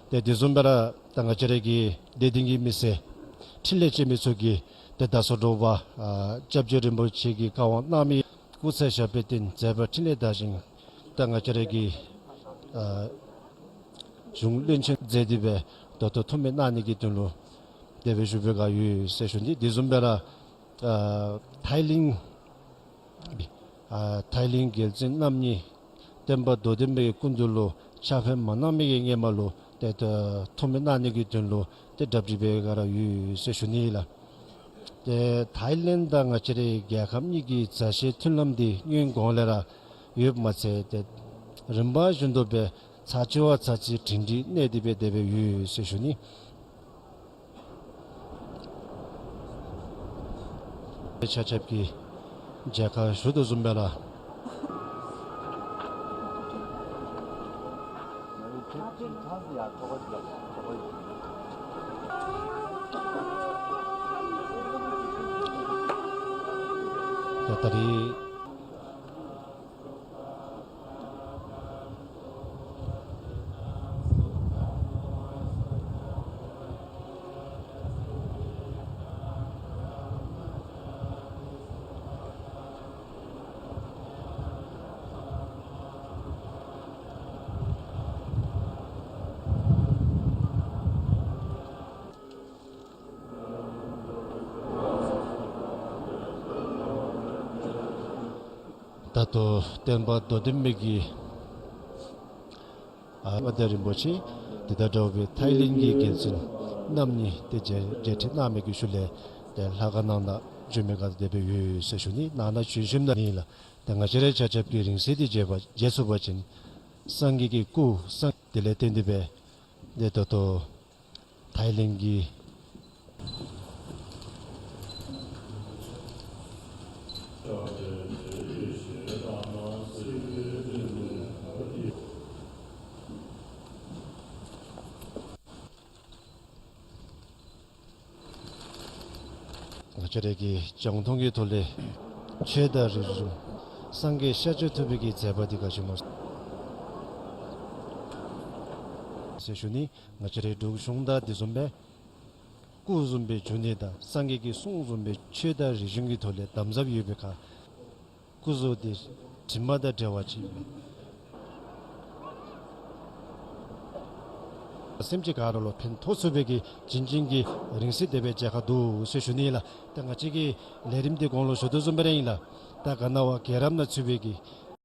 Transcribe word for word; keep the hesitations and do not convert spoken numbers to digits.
ཏེ་དེ་བཟུམ་སྦེ་ར་ད་ང་བཅས་རའི་གི་དད་ལྡན་གྱི་མི་སེར་འཕྲིན་ལས་བྱེད་མི་ཚུ་གིས་ཏེ་ད་སོ་དྲོ་པ་ཨ་སྐྱབས་རྗེ་རིན་པོ་ཆེ་གི་བཀའ་དབང་གནང་མི་སྐུ་ཚེ་ཞབས་པད་བརྟན་མཛད་པ་འཕྲིན་ལས་དར་ཞིང་ད་ང་བཅས་རའི་གི་ཨ་གཞུང་བློན་ཆེན་མཛད་དེ་སྦེ་ད་ལྟོ་ཐུགས་སྨོན་གནང་ནི་གི་དོན་ལུ་དེ་སྦེ་བཞུགས་པའི་སྒང་ཡོད་ཟེར་ཞུ་ནི། དེ་བཟུམ་སྦེ་ར་ཨ་ཐའི་ལེནཌ་ཨ་ཐའི་ལེནཌ་རྒྱལ་བཙུན་རྣམ་གཉིས་སྟོན་པ་རྡོར་གདན་པའི་སྐུ་མདུན་ལུ་ཕྱག་ཕེབས་མ་གནང་མི་གི་སྔོན་མ་ལུ་ཏེ་ད་ཐུགས་སྨོན་གནང་ནི་གི་དོན་ལུ་ཏེ་གྲ་སྒྲིག་འབད་ག་ར་ཡོད་ཟེར་ཞུ་ནི་ལགས། ཏེ་ཐའི་ལེནཌ་དང་ང་བཅས་རའི་རྒྱལ་ཁབ་གཉིས་ཀྱི་མཛའ་བཤེས་མཐུན་ལམ་འདི་སྔོན་གོང་ལས་ར་ཡོདཔ་མ་ཚད་ཏེ་རིམ་པ་བཞིན་དུ་སྦེ་ཚར་གཅིག་བ་ཚར་གཅིག་སྒྲིང་སྒྲིང་གནས་ཏེ་སྦེ་དེ་སྦེ་ཡོད་ཟེར་ཞུ་ནི། ཆ་ཁྱབ་ཀྱིས་མཇལ་ཁ་ཞུ་དོ་བཟུམ་སྦེ་ར་ད་ད་རིས་ད་ལྟོ་སྟོན་པ་རྡོར་གདན་པའི་གི་ཨ་དབང་རྣམ་རིན་པོ་ཆེ་དེ་དང་འདྲ་བའི་ཐའི་ལེནཌ་གི་རྒྱལ་བཙུན་རྣམ་གཉིས་ཏེ་མཇལ་མཇལ་འཕྲད་གནང་མི་གི་ཤུལ་ལས་ཏེ་ལྷ་ཁང་ནང་ན་བྱོན་མི་ག་དེ་སྦེ་ཡོད་ཟེར་ཞུ་ནི། ནང་ན་བྱོན་ཞིནམ་ད་ནི་ལགས་ཏེ་ང་བཅས་ར་ཆ་ཁྱབ་ཀྱིས་རིང་བསྲེལ་འདི་མཇལ་བ་མཇལ་ཚུགས་པ་ཅིན་སངས་རྒྱས་ཀྱི་སྐུ་སངས་དེ་ལས་བརྟེན་ཏེ་སྦེ་ཏེ་ད་ལྟོ་ཐའི་ལེནཌ་གི་ང་བཅས་ར་གི་རྒྱང་མཐོང་གི་ཐོག་ལས་ཆོས་དང་རིག་གཞུང་སངས་རྒྱས་ཤཱཀྱ་ཐུབ་པའི་གི་མཛད་པ་འདི་ག་ཅི་སྨོ་ཟེར་ཞུ་ནི། ང་བཅས་རའི་འབྲུག་གཞུང་དང་དེ་བཟུམ་སྦེ་སྐུ་བཟུམ་སྦེ་བྱོན་ནི་དང་སངས་རྒྱས་ཀྱི་གསུང་བཟུམ་སྦེ་ཆོས་དང་རིག་གཞུང་གི་ཐོག་ལས་དམ་ཟབ་ཡོད་པའི་ཁར་སྐུ་གཟུགས་འདི་དྲི་མ་དང་བྲལ་བ་ཅིག་སེམས་ཅན་ག་ར་ལུ་ཕན་ཐོགས་ཚུགས་པའི་གི་བྱིན་ཅན་གྱི་རིང་བསྲེལ་དེ་སྦེ་མཇལ་ཁ་འདུག་ཟེར་ཞུ་ནི་ལགས། ད་ང་བཅས་ཀྱི་ལས་རིམ་འདི་གོང་ལུ་ཞུ་དོ་བཟུམ་སྦེ་ར་ཨིན་ལགས། ད་ག་ནི་བ་རྒྱལ་རབས་ནང་ཚུད་པའི་གི་